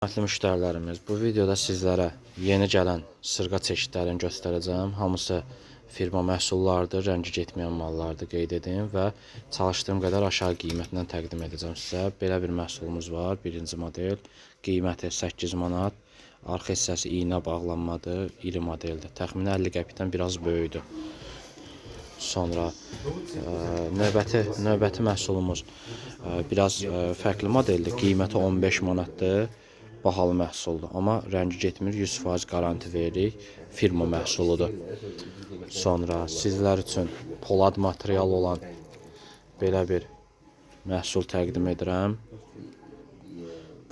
Hörmətli müştərilərimiz, bu videoda sizlərə yeni gələn sırğa çeşidlərini göstərəcəm. Hamısı firma məhsullarıdır, rəngi getməyən mallardır, qeyd edim və çalışdığım qədər aşağı qiymətlə təqdim edəcəm sizə. Belə bir məhsulumuz var, birinci model, qiyməti 8 manat, arxa hissəsi iynə bağlanmadır, iri modeldir. Təxminən 50 qəpikdən biraz böyükdür. Sonra növbəti məhsulumuz biraz fərqli modeldir. Qiyməti 15 manatdır. Bahalı məhsuldur, amma rəngi getmir, 100% qaranti veririk. Firma məhsuludur. Sonra sizlər üçün polad material olan belə bir məhsul təqdim edirəm.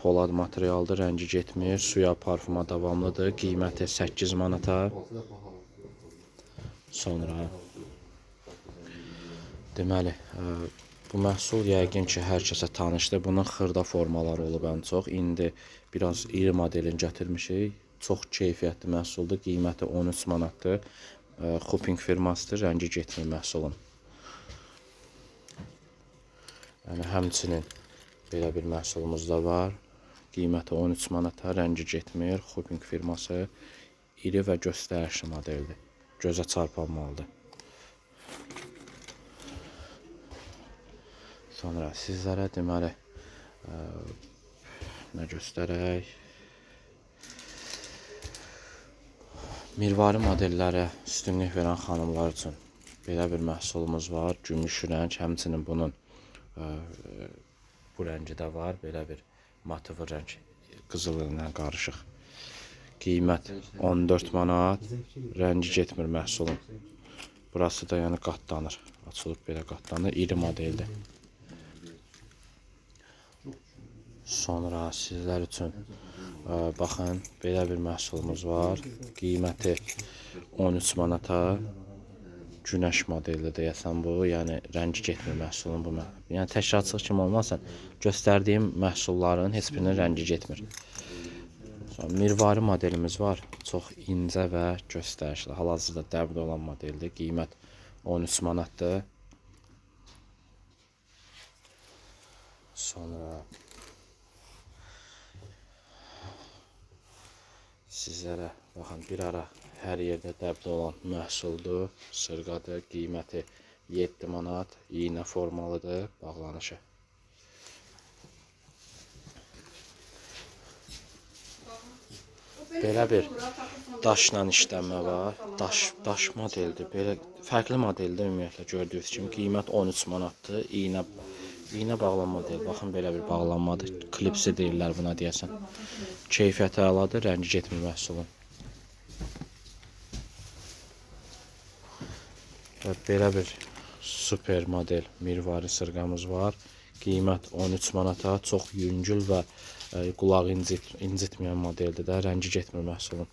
Polad materialdır, rəngi getmir, suya, parfuma davamlıdır. Qiyməti 8 manata. Sonra deməli, bu məhsul yəqin ki, hər kəsə tanışdır. Bunun xırda formaları olub ən çox. İndi biraz iri modelini gətirmişik. Çox keyfiyyətli məhsuldur. Qiyməti 13 manatdır. Xuping firmasıdır. Rəngi getmir məhsulun. Yəni, həmçinin belə bir məhsulumuz da var. Qiyməti 13 manata, rəngi getmir. Xuping firması iri və göstərişli modeldir. Gözə çarpan maldır. Sonra sizlərə deməli nə göstərək? Mirvari modellərə üstünlük verən xanımlar üçün belə bir məhsulumuz var. Gümüş rəng, həmçinin bunun bu rəngi də var. Belə bir motivi rəng, qızılı ilə qarışıq. Qiymət 14 manat, rəngi getmir məhsulun. Burası da yəni qatlanır, açılıb belə qatlanır, iri modeldir. Sonra sizlər üçün baxın, belə bir məhsulumuz var. Qiyməti 13 manata. Günəş modelli deyəsən bu, yəni rəngi getmir məhsulun bu. Yəni təkrarçılıq kimi olmasın, göstərdiyim məhsulların heç birinin rəngi getmir. Sonra mirvari modelimiz var. Çox incə və göstərişli. Hal-hazırda dəbdə olan modeldir. Qiymət 13 manatdır. Sonra sizlərə baxın, bir ara hər yerdə dəbdə olan məhsuldur, sırğadır, qiyməti 7 manat, iynə formalıdır, bağlanışı. Belə bir daşla işlənmə var, daş modeldir, belə fərqli modeldir ümumiyyətlə gördüyünüz kimi, qiymət 13 manatdır, iynə bağlanma deyil, baxın belə bir bağlanmadır, klipsi deyirlər buna deyəsən. Keyfiyyəti əladır, rəngi getmir məhsulun. Və belə bir super model mirvari sırğamız var. Qiymət 13 manata, çox yüngül və qulağı incitməyən modeldir də, rəngi getmir məhsulun.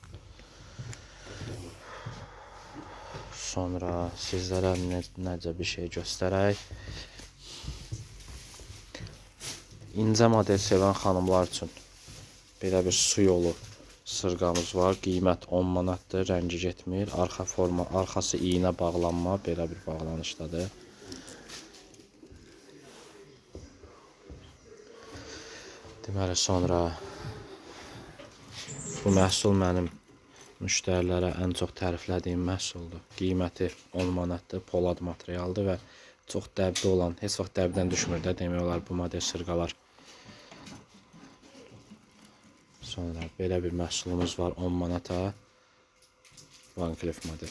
Sonra sizlərə necə bir şey göstərək. İncə model sevən xanımlar üçün belə bir su yolu sırğamız var. Qiymət 10 manatdır, rəngi getmir. Arxası iynə bağlanma, belə bir bağlanışdadır. Deməli, sonra bu məhsul mənim müştərilərə ən çox təriflədiyim məhsuldur. Qiyməti 10 manatdır, polad materialdır və çox dəbdə olan, heç vaxt dəbdən düşmür də demək olar bu model sırğalar. Sonra belə bir məhsulumuz var 10 manata. Van Cleef model.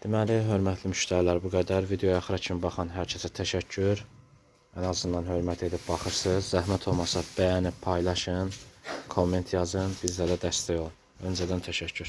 Deməli, hörmətli müştərilər, bu qədər. Videoya axıra kimi baxan hər kəsə təşəkkür. Ən azından hörmət edib baxırsınız. Zəhmət olmasa bəyənib paylaşın, komment yazın, bizlərə dəstək olun. Öncədən təşəkkür.